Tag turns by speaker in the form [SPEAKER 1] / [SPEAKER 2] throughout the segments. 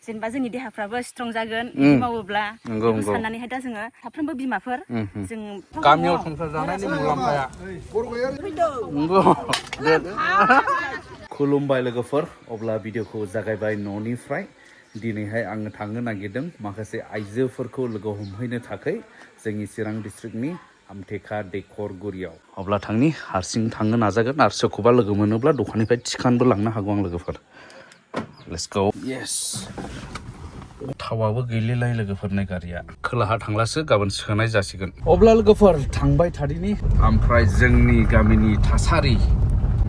[SPEAKER 1] जेनेबा जोंनि देहाफ्राबो स्ट्रं जागोन बिदि मावोब्ला साननानैहाय दा जोङो साफ्रोमबो बिमाफोर जों
[SPEAKER 2] गामियाव संसार जानायनि मुलाम्फाया खुलुमबाय लोगोफोर अब्ला भिडिअखौ जागायबाय न'निफ्राय दिनैहाय आङो थांनो नागिरदों माखासे आइजोफोरखौ लोगो हमहैनो थाखाय जोंनि चिरां डिस्ट्रिक्टनि आमटेका दैखरगुरियाव अब्ला थांनि हारसिं थांनो नाजागोन आरो सोरखौबा लोगो मोनोब्ला दखाननिफ्राय थिखानबो लांनो हागौ आं लोगोफोर लेट्स गो यस थावाबो गैलेलाय लोगोफोरनि गारिया खोलाहा थांलासो गाबोन सोनाय जासिगोन अब्ला लोगोफोर थांबाय थादिनि ओमफ्राय जोंनि गामिनि थासारि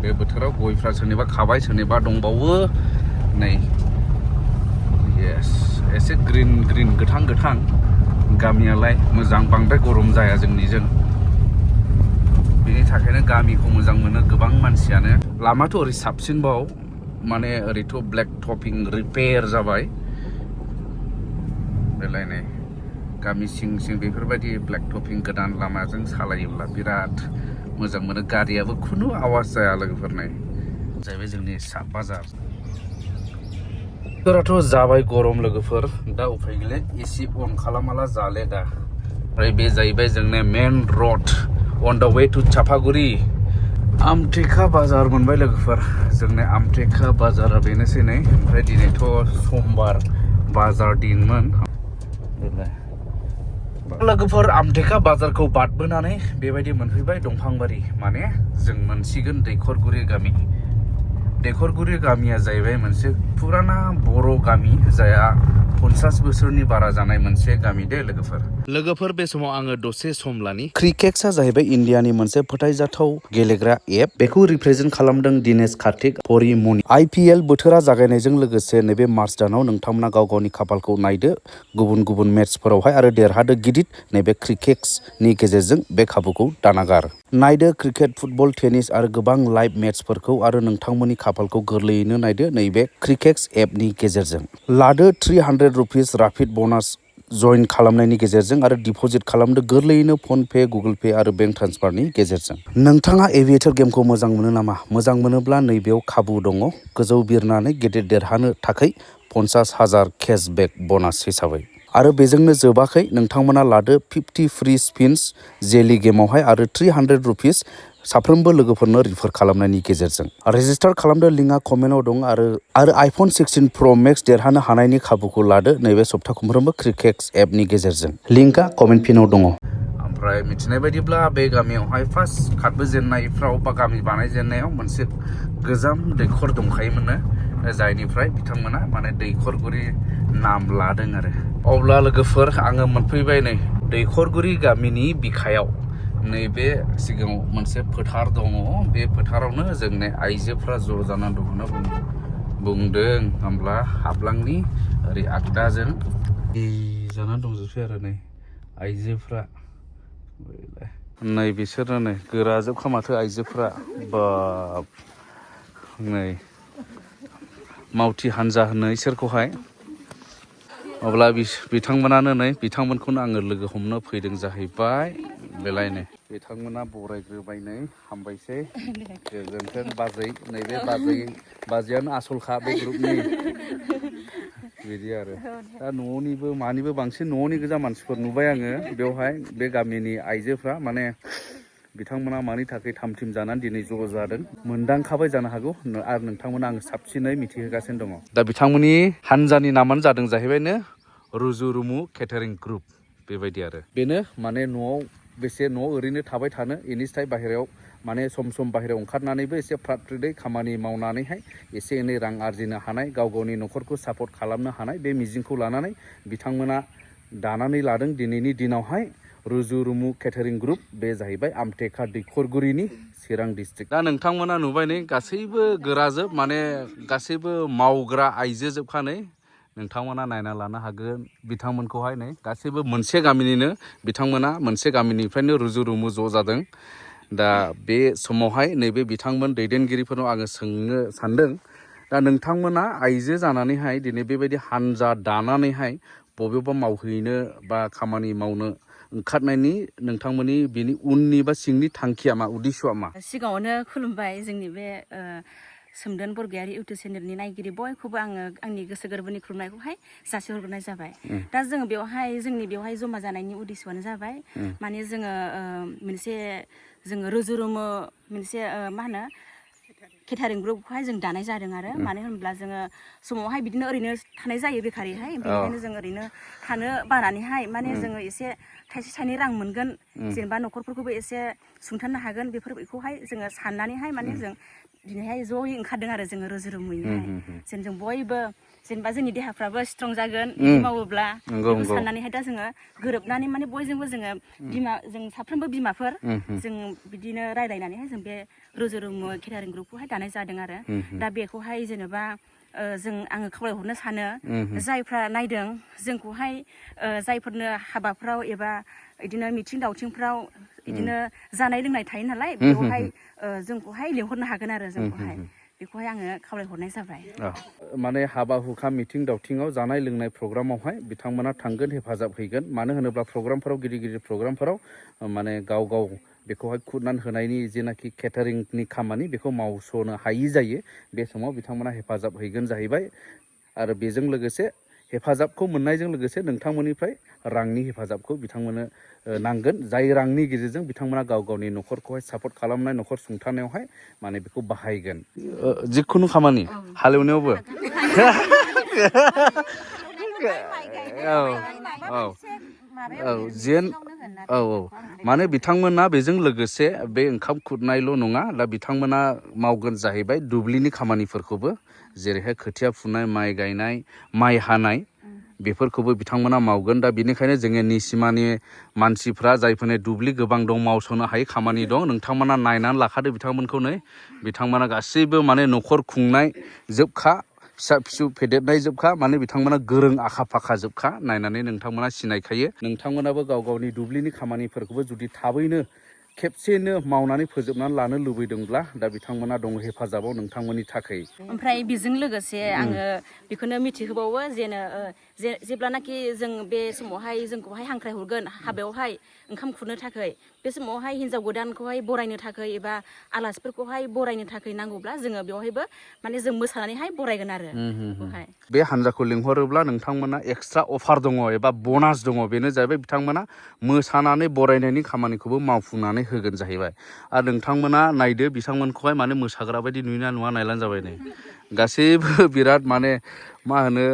[SPEAKER 2] बे बोथोराव गयफ्रा सोरनिबा खाबाय सोरनिबा दंबावो नै यस एसे ग्रीन ग्रीन गोथां गोथां गामियालाय मोजां बांद्राय गरम जाया जोंनिजों बेनि थाखायनो गामिखौ मोजां मोनो गोबां मानसियानो लामाथ' ओरै साबसिनबाव माने ओरैथ' ब्लेक टपिं रिपेयार जाबाय बेलायनाय गामि सिं सिं बेफोरबायदि ब्लेक टपिं गोदान लामाजों सालायोब्ला बिराद मोजां मोनो गारियाबो खुनु आवाज जाया लोगोफोरनाय जाहैबाय जोंनि सा बाजार बोथोराथ' जाबाय गरम लोगोफोर दा उफाय गैला एसि अन खालामाला जाले दा ओमफ्राय बे जाहैबाय जोंनि मेन रड अन द वे टु चापागुरि आमटेका बाजार मोनबाय लोगोफोर जोंनि आमटेका बाजारा बेनोसै नै ओमफ्राय दिनैथ' समबार बाजार दिनमोन लोगोफोर आमटेका बाजारखौ बारबोनानै बेबायदि मोनफैबाय दंफांबारि माने जों मोनसिगोन दैखरगुरि गामि दैखरगुरि गामिया जाहैबाय मोनसे पुराना बर' गामि जाया 50 बोसोरनि बारा जानाय मोनसे गामि दे लोगोफोर बे समाव आङो दसे सम लानि क्रिकेट्सआ जाहैबाय इण्डियानि मोनसे फोथायजाथाव गेलेग्रा एप बेखौ रिप्रेजेन्ट खालामदों दिनेश कार्तिक परिमनि IPL बोथोरा जागायनायजों लोगोसे नैबे मार्च दानाव नोंथांमोना गाव गावनि खाफालखौ नायदो गुबुन गुबुन मेट्सफोरावहाय आरो देरहादो गिदिर नैबे क्रिकेट्सनि गेजेरजों बे खाबुखौ दानागार नायदो क्रिकेट फुटबल टेनिस आरो गोबां लाइभ मेट्सफोरखौ आरो नोंथांमोननि खाफालखौ गोरलैयैनो नायदो नैबे क्रिकेट्स एपनि गेजेरजों लादो 300 रुपिस राफिड बनास जइन खालामनायनि गेजेरजों आरो डिपजिट खालामदो गोरलैयैनो फन पे गुगोल पे आरो बेंक ट्रान्सफारनि गेजेरजों नोंथाङा एभिएटर गेमखौ मोजां मोनो नामा मोजां मोनोब्ला नैबेयाव खाबु दङ गोजौ बिरनानै गेदेर देरहानो थाखाय 50,000 केशबेक बनास हिसाबै आरो बेजोंनो जोबाखै नोंथांमोना लादो 50 फ्रि स्पिन्स जेलि गेमावहाय आरो 300 रुपिस साफ्रोमबो लोगोफोरनो रिफार खालामनायनि गेजेरजों रेजिस्टार खालामदो लिंकआ कमेन्टआव दं आरो आइफन 16 प्र मेक्स देरहानो हानायनि खाबुखौ लादो नैबे सप्ता खनफ्रोमबो क्रिकेट्स एपनि गेजेरजों लिंकआ कमेन्ट पिनाव दङ ओमफ्राय मिथिनाय बायदिब्ला बे गामियावहाय फार्स्ट खारबोजेननायफ्राव बा गामि बानायजेननायाव मोनसे गोजाम दैखर दंखायोमोननो जायनिफ्राय बिथांमोना माने दैखरगुरि नाम लादों आरो अब्ला लोगोफोर आङो मोनफैबाय नै दैखरगुरि गामिनि बिखायाव नैबे सिगाङाव मोनसे फोथार दङ बे फोथारावनो जोंनि आइजोफ्रा ज' जानानै दं होनना बुंदों होमब्ला हाबलांनि ओरै आगदाजों जानानै दंजोबसै आरो नै आइजोफ्रा नै बिसोरनो नै गोराजोबखा माथो आइजोफ्रा बाब नै मावथि हान्जा होनो इसोरखौहाय अब्ला बिथांमोनानो नै बिथांमोनखौनो आङो लोगो हमनो फैदों जाहैबाय बेलायनो बिथांमोना बरायग्रोबाय नै हामबायसै गोजोन्थों बाजै नैबे बाजैयानो आसलखा बे ग्रुपनि बिदि आरो दा न'निबो मानिबो बांसिन न'नि गोजा मानसिफोर नुबाय आङो बेवहाय बे गामिनि आइजोफ्रा माने बिथांमोना मानि थाखाय थामथिम जानानै दिनै ज' जादों मोनदांखाबाय जानो हागौ आरो नोंथांमोना आं साबसिनै मिथिहोगासिनो दङ दा बिथांमोननि हानजानि नामानो जादों जाहैबायनो रुजु रुमु केटारिं ग्रुप बेबायदि आरो बेनो माने न'आव ओरैनो थाबाय थानो इनिस्टाय बाहेरायाव माने सम सम बाहेरायाव ओंखारनानैबो एसे फ्रात फ्रिदै खामानि मावनानैहाय एसे एनै रां आरजिनो हानाय गाव गावनि न'खरखौ सापर्ट खालामनो हानाय बे मिजिंखौ लानानै बिथांमोना दानानै लादों दिनैनि दिनावहाय रुजु रुमु केटारिं ग्रुप बे जाहैबाय आमटेका दैखरगुरिनि चिरां डिस्ट्रिक्ट दा नोंथांमोना नुबाय नै गासैबो गोराजोब माने गासैबो मावग्रा आइजोजोबखा नै नोंथांमोना नायना लानो हागोन बिथांमोनखौहाय नै गासैबो मोनसे गामिनिनो बिथांमोना मोनसे गामिनिफ्रायनो रुजु रुमु ज' जादों दा बे समावहाय नैबे बिथांमोन दैदेनगिरिफोरनाव आङो सोंनो सानदों दा नोंथांमोना आइजो जानानैहाय दिनै बेबायदि हानजा दानानैहाय बबेबा मावहैनो बा खामानि मावनो ओंखारनायनि नोंथांमोननि बेनि उननि बा सिंनि थांखिया मा उद्देश्यआ मा
[SPEAKER 1] सिगाङावनो खुलुमबाय जोंनि बे Swmdwn Borgoyary इउटुब चेनेलनि नायगिरि बयखौबो आङो आंनि गोसो गोरबोनि खुलुमनायखौहाय जासिहरग्रोनाय जाबाय। दा जोङो जोंनि बेवहाय जमा जानायनि उद्देश्यआनो जाबाय माने जोङो मोनसे जोङो रुजु रुमु मोनसे मा होनो केटारिं ग्रुपखौहाय जों दानाय जादों आरो मानो होनब्ला जोङो समावहाय बिदिनो ओरैनो थानाय जायो बेखारैहाय बेनिखायनो जों ओरैनो थानो बानानैहाय माने जोङो एसे थाइसे थाइनै रां मोनगोन जेनेबा न'खरफोरखौबो एसे सुंथानो हागोन बेफोरखौहाय जोङो साननानैहाय माने जों दिनैहाय ज'यै ओंखारदों आरो जोङो रुजु रुमुयैहाय जेन जों बयबो जेनेबा जोंनि देहाफ्राबो स्ट्रं जागोन बिदि मावोब्ला बेखौ साननानैहाय दा जोङो गोरोबनानै माने बयजोंबो जोङो जों साफ्रोमबो बिमाफोर जों बिदिनो रायलायनानैहाय जों बे रुजु रुमु केटारिं ग्रुपखौहाय दानाय जादों आरो दा बेखौहाय जेनेबा आङो खावलायहरनो सानो जायफ्रा नायदों जोंखौहाय जायफोरनो हाबाफ्राव एबा बिदिनो मिथिं दावथिंफ्राव बिदिनो जानाय लोंनाय थायो नालाय बेवहाय जोंखौहाय लिंहरनो हागोन आरो जोंखौहाय बेखौहाय आङो खावलायहरनाय जाबाय।
[SPEAKER 2] माने हाबा हुखा मिथिं दावथिङाव जानाय लोंनाय प्रग्रामावहाय बिथांमोना थांगोन हेफाजाब हैगोन मानो होनोब्ला प्रग्रामफोराव गिदिर गिदिर प्रग्रामफोराव माने गाव बेखौहाय खुरनानै होनायनि जेनाखि केटारिंनि खामानि बेखौ मावस'नो हायि जायो बे समाव बिथांमोना हेफाजाब हैगोन जाहैबाय आरो बेजों लोगोसे हेफाजाबखौ मोननायजों लोगोसे नोंथांमोननिफ्राय रांनि हेफाजाबखौ बिथांमोननो नांगोन जाय रांनि गेजेरजों बिथांमोना गाव गावनि न'खरखौहाय सापर्ट खालामनाय न'खर सुंथानायावहाय माने बेखौ बाहायगोन जिखुनु खामानि हालेवनायावबो माने बिथांमोना बेजों लोगोसे बे ओंखाम खुरनायल' नङा दा बिथांमोना मावगोन जाहैबाय दुब्लिनि खामानिफोरखौबो जेरैहाय खोथिया फुनाय माइ गायनाय माइ हानाय बेफोरखौबो बिथांमोना मावगोन दा बिनिखायनो जोङो निसिमानि मानसिफ्रा जायफोरनि दुब्लि गोबां दं मावस'नो हायै खामानि दं नोंथांमोना नायनानै लाखादो बिथांमोनखौ नै बिथांमोना गासैबो माने न'खर खुंनाय जोबखा फिसा फिसौ फेदेरनाय जोबखा माने बिथांमोना गोरों आखा फाखा जोबखा नायनानै नोंथांमोना सिनायखायो नोंथांमोनाबो गाव गावनि दुब्लिनि खामानिफोरखौबो जुदि थाबैनो खेबसेनो मावनानै फोजोबनानै लानो लुबैदोंब्ला दा बिथांमोना दं हेफाजाबाव नोंथांमोननि थाखाय
[SPEAKER 1] ओमफ्राय बेजों लोगोसे आङो बेखौनो मिथिहोबावो जेब्लानाखि जों बे समावहाय जोंखौहाय हांख्राय हरगोन हाबायावहाय ओंखाम खुरनो थाखाय बे समावहाय हिन्जाव गोदानखौहाय बरायनो थाखाय एबा आलासिफोरखौहाय बरायनो थाखाय नांगौब्ला जोङो बेवहायबो माने जों मोसानानैहाय बरायगोन आरो बे
[SPEAKER 2] हान्जाखौ लिंहरोब्ला नोंथांमोना एक्सट्रा अफार दङ एबा बनास दङ बेनो जाहैबाय बिथांमोना मोसानानै बरायनायनि खामानिखौबो मावफुंनानै होगोन जाहैबाय आरो नोंथांमोना नायदो बिथांमोनखौहाय माने मोसाग्रा बायदि नुयोना नुवा नायलानो जाबाय नै गासैबो बिराद माने मा होनो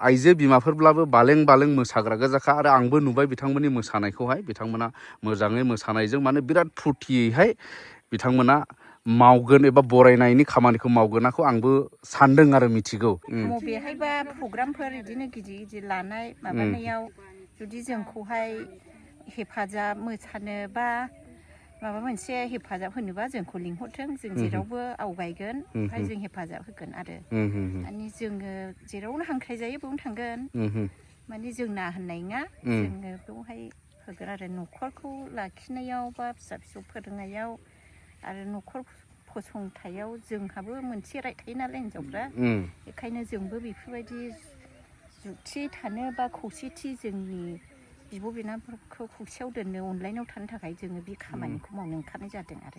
[SPEAKER 2] आइजो बिमाफोरब्लाबो बालें बालें मोसाग्रा गोजाखा आरो आंबो नुबाय बिथांमोननि मोसानायखौहाय बिथांमोना मोजाङै मोसानायजों माने बिराद फुरथियैहाय बिथांमोना मावगोन एबा बरायनायनि खामानिखौ मावगोनखौ आंबो सानदों आरो मिथिगौ
[SPEAKER 3] बेहायबा प्रग्रामफोर बिदिनो गिदिर गिदिर लानाय माबानायाव जुदि जोंखौहाय हेफाजाब मोसानो बा माबा मोनसे हेफाजाब होनोबा जोंखौ लिंहरथों जों जेरावबो आवगायगोन ओमफ्राय जों हेफाजाब होगोन आरो माने जोङो जेरावनो हांख्राय जायो बेयावनो थांगोन माने जोंना होननाय नङा जोङो बेवहाय होगोन आरो न'खरखौ लाखिनायाव बा फिसा फिसौ फोरोंनायाव आरो न'खर फसंथायाव जोंहाबो मोनसे राइट थायो नालाय हिनजावफ्रा बेखायनो जोंबो बेफोरबायदि जुक्ति थानो बा खौसेथि जोंनि बिब' बिनानावफोरखौ खौसेयाव दोननो अनलायनायाव थानो थाखाय जोङो बे खामानिखौ मावनो ओंखारनाय जादों आरो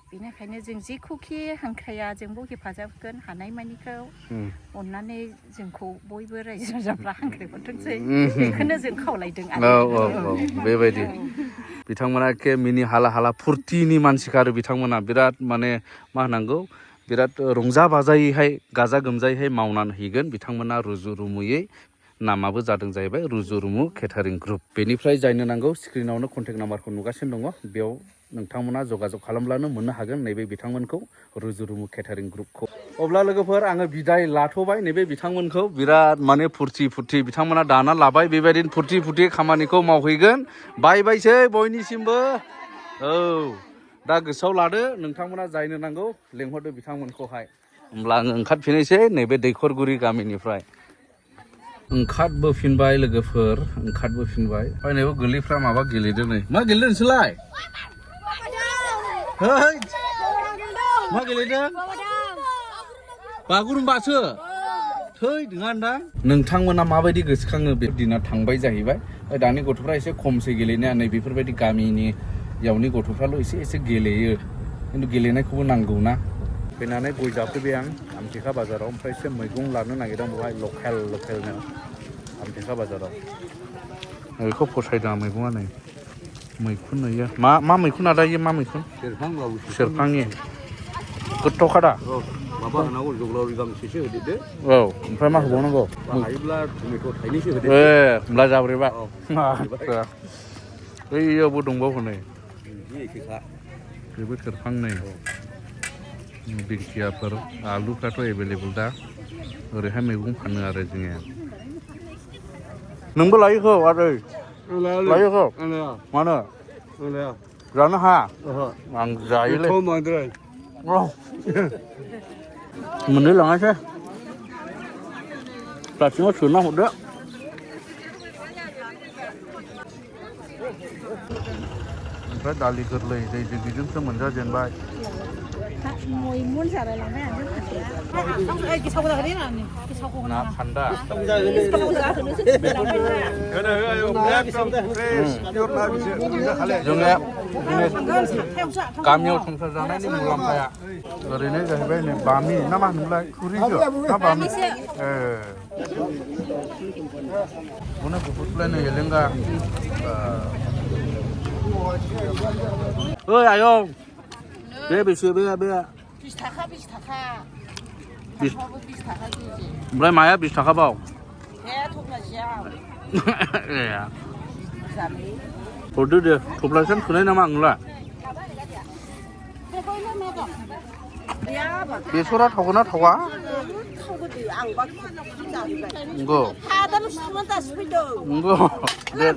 [SPEAKER 3] बेनिखायनो जों जेखौखि हांख्राया जोंबो हेफाजाब होगोन हानायमानिखौ अननानै जोंखौ बयबो रायजो राजाफ्रा हांख्रायहरथोंसै बेखौनो जों खावलायदों आरो
[SPEAKER 2] बेबायदि बिथांमोना एखे मिनि हाला हाला फुरथिनि मानसिखा आरो बिथांमोना बिराद माने मा होनांगौ बिराद रंजा बाजायैहाय गाजा गोमजायैहाय मावनानै हैगोन बिथांमोना रुजु रुमुयै नामाबो जादों जाहैबाय रुजु रुमु केटारिं ग्रुप बेनिफ्राय जायनो नांगौ स्क्रिनावनो कन्टेक्ट नाम्बारखौ नुगासिनो दङ बेयाव नोंथांमोना जगाजग खालामब्लानो मोननो हागोन नैबे बिथांमोनखौ रुजु रुमु केटारिं ग्रुपखौ अब्ला लोगोफोर आङो बिदाय लाथ'बाय नैबे बिथांमोनखौ बिराद माने फुरथि बिथांमोना दाना लाबाय बेबायदिनो फुरथि खामानिखौ मावहैगोन बायसै बयनिसिमबो दा गोसोआव लादो नोंथांमोना जायनो नांगौ लेंहरदो बिथांमोनखौहाय होमब्ला आङो ओंखारफिनैसै नैबे दैखरगुरि गामिनिफ्राय ओंखारबोफिनबाय लोगोफोर ओंखारबोफिनबाय फैनायबो गोरलैफ्रा माबा गेलेदो नै मा गेलेदों नोंसोरलाय मा गेलेदों बागुरुम्बासो थै नङा नोंथांमोना माबायदि गोसोखाङो बे दिना थांबाय जाहैबाय दानि गथ'फ्रा एसे खमसै गेलेनाया नै बेफोरबायदि गामिनि यावनि गथ'फ्राल' एसे गेलेयो खिन्थु गेलेनायखौबो नांगौ ना फैनानै गय जाफैबाय आं आमटेका बाजाराव ओमफ्रायसो मैगं लानो नागिरदों बेवहाय लकेलनो आमटेका बाजाराव बेखौ फसायदों आं मैगङा नै मैखुन नुयो मा मैखुन आदा इयो मा मैखुन सेरफांनि गोथावखादा
[SPEAKER 4] माबा होनांगौ जोगोलावरि गांसेसो होदेरदो
[SPEAKER 2] औ ओमफ्राय मा होबावनांगौ
[SPEAKER 4] हायोब्ला टमेट' थाइनैसो होदेरदो
[SPEAKER 2] होमब्ला जाब्रेबा बैयावबो दंबावो नै बेबो सेरफां नै दिंखियाफोर आलुफ्राथ' एभेलेबल दा ओरैहाय मैगं फानो आरो जोङो नोंबो लायोखौ आदै लायोखौ मानो जानो हाया आं जायोलै मोननो लाङासै प्लास्टिकआव सोना हरदो ओमफ्राय दालि गोरलै दै जिगिजोंसो मोनजाजेनबाय ना फान्दा जोङो गामियाव संसार जानायनि मुलाम्फाया ओरैनो जाहैबाय नै बामि ना मा होनोमोनलाय थुरिसो ना बामि अनेक बहुतलाय नै एलेंगा ओइ आयं बे बेसे बे
[SPEAKER 3] 20 थाखा 20 थाखा
[SPEAKER 2] 20
[SPEAKER 3] थाखा केजि
[SPEAKER 2] ओमफ्राय माया 20 थाखा बाव
[SPEAKER 3] थब्लासेयाव
[SPEAKER 2] हरदो दे थब्लासेयानो थोनाय नामा आंनोलाय बेसरा थावगोन ना थावा नंगौ नंगौ दे